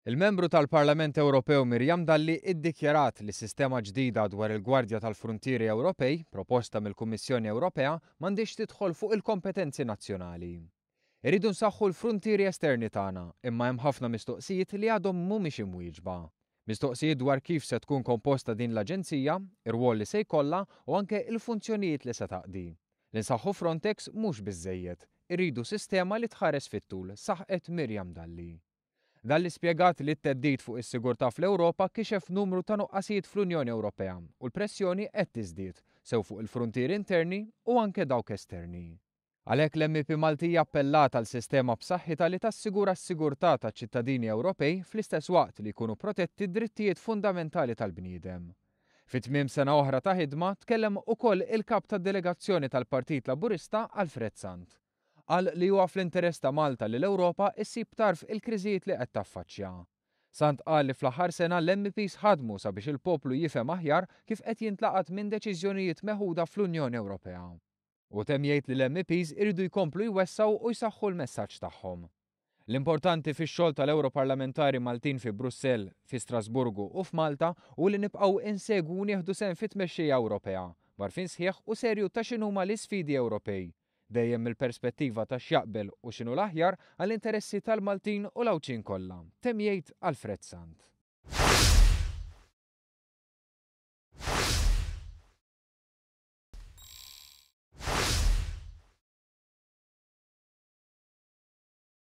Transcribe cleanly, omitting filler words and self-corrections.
Il-Membru tal-Parlament Ewropew Miriam Dalli iddikjarat li sistema ġdida dwar il-Gwardja tal-Fruntieri Ewropej proposta mill-Kummissjoni Ewropea m'għandhiex tidħol fuq il-kompetenzi nazzjonali. Irridu nsaħħu l-fruntieri esterni tagħna, imma hemm ħafna mistoqsijiet li għadhom mhumiex imwieġba. Mistoqsijiet dwar kif se tkun komposta din l-aġenzija, ir-rwol li se jkollha u anke il-funzjonijiet li se taqdi. Li nsaħħu Frontex mhux biżżejjed, irridu sistema li tħares fit-tul, saħqet Miriam Dalli. Dalli spjegat li t-theddid fuq is-sigurtà fl-Ewropa kixef numru ta' nuqqasijiet fl-Unjoni Ewropea u l-pressjoni qed tiżdied, sew fuq il-fruntieri interni u anke dawk esterni. Għalhekk l-MEP Maltija appellat għal sistema b'saħħitha li tassigura s-sigurtà taċ-ċittadini Ewropej fl-istess waqt li jkunu protetti d-drittijiet fundamentali tal-bniedem. Fi tmiem sena oħra ta' ħidma tkellem ukoll il-kap tad-delegazzjoni tal-Partit Laburista Alfred Sant. Qal li huwa fl-interess ta' Malta li l-Ewropa issib tarf il-kriżijiet li qed taffaċċja. Sant qal li fl-aħħar sena l-MEPs ħadmu sabiex il-poplu jifhem aħjar kif qed jintlaqat minn deċiżjonijiet meħuda fl-Unjoni Ewropea. U temm jgħid li l-MEPs iridu jkomplu jwessgħu u jsaħħu l-messaġġ tagħhom. L-importanti fix-xogħol tal-Ewroparlamentari Maltin fi Brussell, fi Strasburgu u f'Malta hu li nibqgħu insegwu u nieħdu sehem fit-tmexxija Ewropea, b'għarfien sħiħ u serju ta' x'inhuma l-isfidi Ewropej, dejjem mill-perspettiva ta' x'jaqbel u x'inhu l-aħjar għall-interessi tal-Maltin u l-Għawdxin kollha, temm jgħid Alfred Sant.